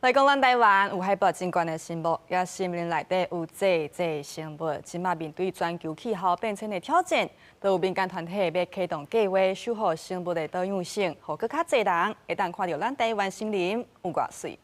來講，咱臺灣有海拔真懸的生物，也森林內底有濟濟生物，這馬面對全球氣候變遷的挑戰，都有民間團體欲啟動計劃，守護生物的多樣性，予閣較濟人會當看著咱臺灣森林有偌媠。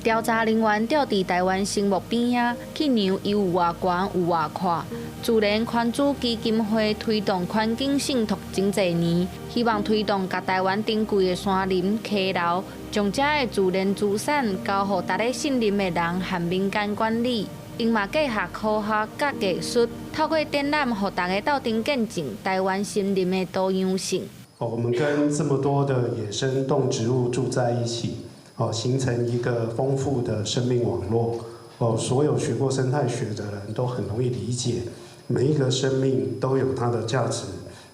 調查人員踮佇臺灣杉木邊仔，去量伊有偌懸有偌闊。自然環資基金會推動環境信託真濟年，希望推動共臺灣珍貴的山林、溪流，將遮的自然資產交予值得信任的人和民間管理。𪜶嘛結合科學佮藝術，透過展覽，予大家鬥陣見證臺灣森林的多樣性。哦，我們跟這麼多的野生動植物住在一起，哦，形成一個豐富的生命網絡。哦，所有學過生態學的人都很容易理解，每一個生命都有它的價值，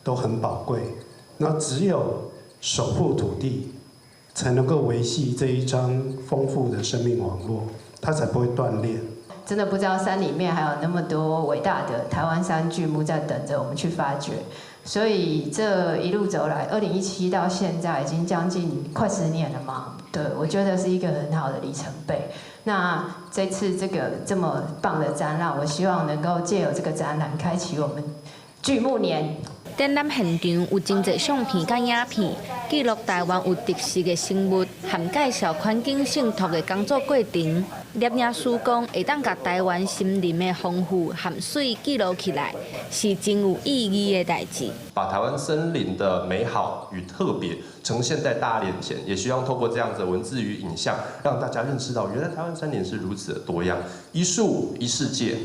都很寶貴。那只有守護土地，才能夠維繫這一張豐富的生命網絡，它才不會斷裂。真的不知道山裡面還有那麼多偉大的台灣山巨木在等着我們去發掘。所以這一路走來，2017到現在已經將近快10年了嘛。對，我覺得是一個很好的里程碑。那這次這個這麼棒的展覽，我希望能夠借由這個展覽，開啟我們巨木年。展覽現場有真濟相片佮影片，記錄臺灣有特色的生物，和介紹環境信託的工作過程。攝影師講，會當共臺灣森林的豐富和媠記錄起來，是真有意義的代誌。把臺灣森林的美好與特別呈現在大家眼前，也希望透過這樣子文字與影像，讓大家認識到原來臺灣森林是如此的多樣，一樹一世界。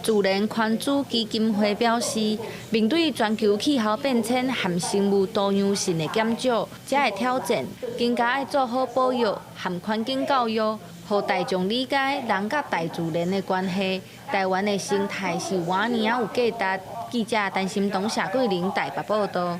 自然環資基金會表示，面對全球氣候變遷和生物多樣性的減少，遮的挑戰，更加愛做好保育和環境教育，予大眾理解人佮大自然的關係。臺灣的生態是偌爾仔有價值。記者陳心東、謝桂玲台北報道。